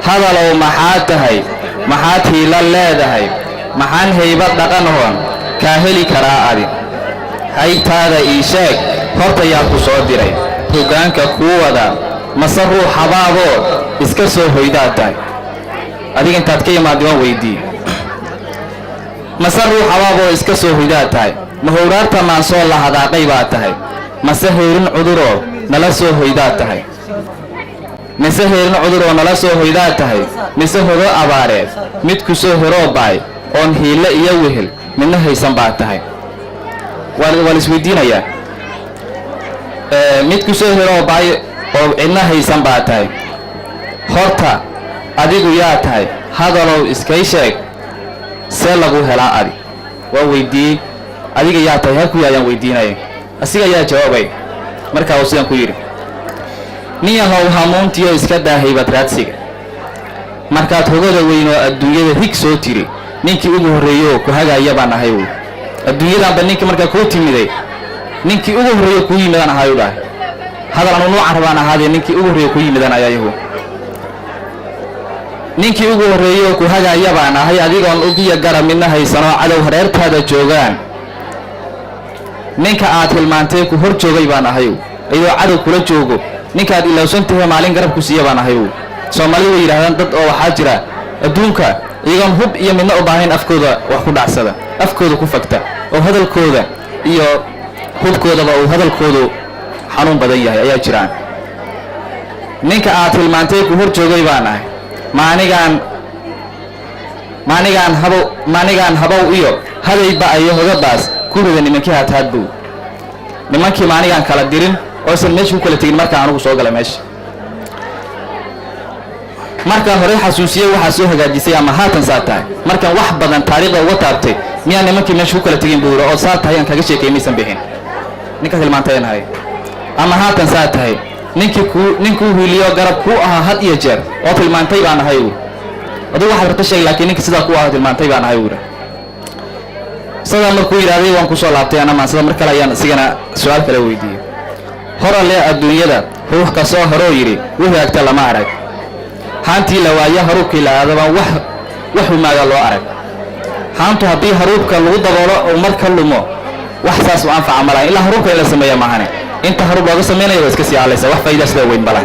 Hadalow, maxaad tahay? Maxaad hiila leedahay? Maxaan haybad dhaqanhoon kaa heli karaa? Adi haybtaada ii sheeg horta. Yaa ku soo diray hoggaanka kuu wada? Mase ruux habaaboo iska soo hoydaad tahay? Adiga intaad ka imaaddi waan weydiiye. Mase ruux habaaboo iska soo hoydaad tahay? Ma howraarta maansoo la hadaaqay baa tahay? Mase heerin cuduroo nala soo hoydaad tahay? Mise heerin cuduroo nala soo hoydaad tahay? Mise hogo abaareed mid ku soo horoo baay oon hiille iyo wehel midna haysan baa tahay? Waa la isweydiinayaa. Mid ku soo horoo baay oo cidna haysan baa tahay. Horta adigu yaa tahay? Hadalow, iskay sheeg. See lagu helaa adi? Waan weydiiyey. Adiga yaa tahay halkuu ayaan weydiinaya, asiga ayaa jawaabay. Markaa uu sidan ku yidhi: "Nin yahow, hamuuntiyo iska daa haybad raadsiga. Markaad hogada weyn oo adduunyada hig soo tiri, ninkii ugu horreeyoo ku hagaaya baan ahay." Wy adduunyadanba ninkii markaa kuu timiday, ninkii ugu horreeyo kuu yimidaan ahay u dhahay. Hadal anu nuucan rabaan ahaadee, ninkii ugu horreeyo kuu yimidaan ayaa yahu, ninkii ugu horreeyoo ku hagaaya baan ahay. Adigoon ugiya garab midna haysanoo cadow hareertaada joogaan, ninka aad hilmaantee ku hor joogay baan ahay. Iyadoo cadow kula joogo, ninkaad ilowsan tahay maalin garab ku siiya baan ahay. Soomaalidu way yidhahdaan, dad oo waxaa jira adduunka iyagoon hub iyo midna u baahnayn afkooda wax ku dhacsada, afkooda ku fagta, oo hadalkooda iyo hubkoodaba uu hadalkoodu xanuun badan yahay ayaa jiraan. Ninka aad hilmaantay ku hor joogay baan ahay. Maanigaan habow, maanigaan habow iyo hadayba ayo hogabaas ku rida nimankii haataadbow. Nimankii maanigaan kala dirin oosan meesha ku kala tegin markaa anugu soo galay meesha, markaan horey xasuusiyey waxaa soo hagaajisay. Ama haatan saa tahay? Markaan wax badan taariikhda uga taabtay, miyaan nimankii meesha ku kala tegin buu yidhi, oo saa tahay aan kaga sheekay maysan bixin ninkaad hilmaantay ahay. Ama haatan saa tahay? Ninkii kuu ninkuu hiiliyo garab kuu ahaa had iyo jeer oo tilmaantay baan ahay uu. Adigu waxaad rabta sheeg, laakiin ninka sidaa ku ahaa tilmaantay baan ahay, uu yidhi. Sidaa markuu yidhahday waan kusoo laabtay ana maansada. Mar kale ayaan isigana su-aal kale weydiiyey. Horale adduunyada ruux kasoo horoo yidhi wixii agta lama arag. Haantii la waaya haruubkii la aadabaan wax humaaga loo arag. Haantu haddii haruubka lagu daboolo uu marka lumo, wax saas u anfaca malaha, ilaa haruubka in la sameeya maahane. Inta haruub looga sameynaya waa iska sii aalaysa, wax faa'iida sida weyn malaha.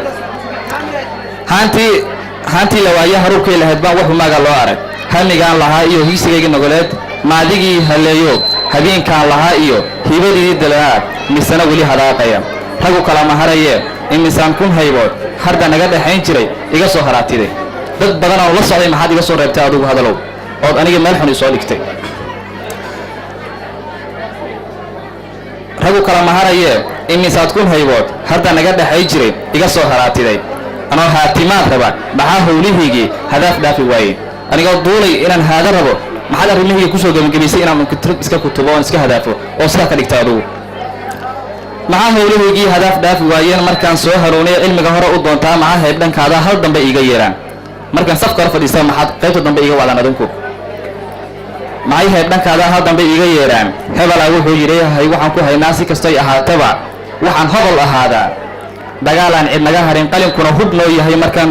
Haantii la waaya haruubkay lahayd baan wax humaaga loo arag. Hamigaan lahaa iyo hiisigayga nogoleed maadigii haleeyo, habeenkaan lahaa iyo hibadii dalaa misena weli hadaaqaya. Ragu kalama haraye, imisaan kun haybood harda naga dhexayn jiray iga soo haraatiday. Dad badan oo la socday maxaad iga soo reebtay adigu, hadalow, ood aniga meel xun isoo dhigtay? Ragu kala maharayee, imisaad kun haybood hadda naga dhexay jiray iga soo haraatiday. Anoo haatimaad raba, maxaa howlihaygii hadaaf dhaafi waayey? Anigoo duulay inaan haado rabo, maxaad arrimahayga kusoo gebagabaysay inaan iska kutubo oon iska hadaafo oo sidaa ka dhigta adugu? Maxaa howlahaygii hadaaf dhaafi waayeen? Markaan soo hanuuniya cilmiga hore u doontaa, maxaa heybdhankaada hal dambe iiga yeeraan? Markaan safka hore fadhiista, maxaad qaybta dambe iiga wacdaan adinku? Maxay heybdhankaada hal dambe iiga yeeraan? Hebelaa wuxuu yidhi hay waxaan ku haynaa si kastoy ahaataba, waxaan hobol ahaadaa dagaalaan cid naga harin, qalinkuna hub noo yahay. Markaan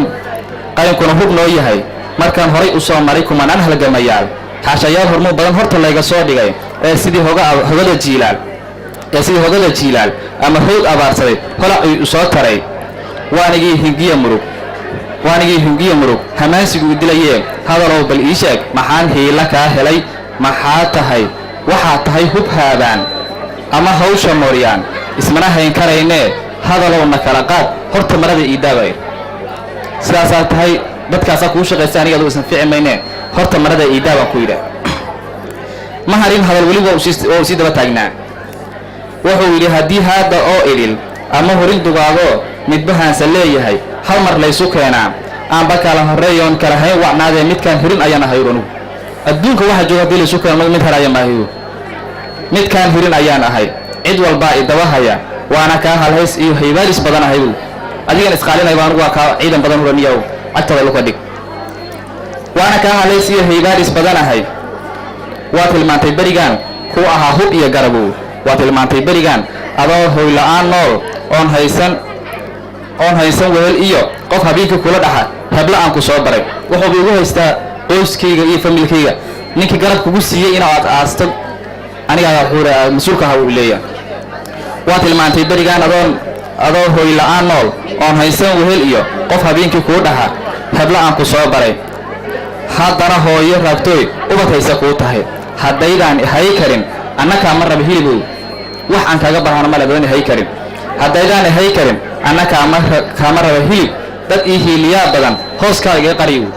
qalinkuna hub noo yahay, markaan horay u soo maray kumanaan halgamayaal, xaashayaal hormuud badan horta layga soo dhigay, ee sidii hoga hogada jiilaal, ee sidii hogada jiilaal ama howd abaarsaday holacii u soo taray. Waanigii hingiya murug, waanigii hingiya murug hamaansigu u dilayee. Hadalow, bal ii sheeg, maxaan hiila kaa helay? Maxaa tahay? Waxaa tahay hub haabaan ama hawsha mooryaan, ismana hayn karaynee. Hadalowna kala qaad horta marada ii daabay. Sidaasaa tahay, dadkaasaa kuu shaqaysta, aniga adu isan fici maynee, horta marada ii daabaan ku yidhaah. Ma harin hadal, weli waa waa uu sii daba taagnaa. Wuxuu yidhi: "Haddii haadda oo idil ama horin dugaago midbahaansa leeyahay hal mar laysu keenaa, aanba kala horreeyoon kala hayn wacnaadee, midkaan hirin ayaan ahay anugu. Adduunka waxaa jooga haddii laysu keeno mid haraya maahiyo, midkaan hirin ayaan ahay. Cid walbaa idaba haya, waana kaa halhays iyo haybaaris badan ahay." Adigan isqaalinayba, anugu waa kaa ciidan badan huraniyow, cagtada luka dhig. "Waana kaa halhays iyo haybaaris badan ahay. Waa tilmaantay berigaan ku ahaa hub iyo garabow. Waa tilmaantay berigaan adoo hoyla-aan nool, oon haysan wehel iyo qof habeenkii kula dhaxa. Hebla aan ku soo baray. Wuxuuba igu haystaa qoyskayga iyo familkayga. Ninkii garab kugu siiyey inaad aasto aniga wuxuu mas-uulka ahaa, uu leeyahay. Waa tilmaantay berigaan adoon adoo hooy la'aan nool oon haysan wehel iyo qof habeenkii kuu dhaha. Hebla aan ku soo baray, haddana hooyo raagtooy ubad haysa kuu tahay. Haddaydaan hay karin, annakaa ma raba hilibow, wax aan kaaga baahano male badan hay karin. Haddaydaan hay karin, anna kaama raba hilib, dad ii hiiliyaa badan, hooskaaga iga qariyow.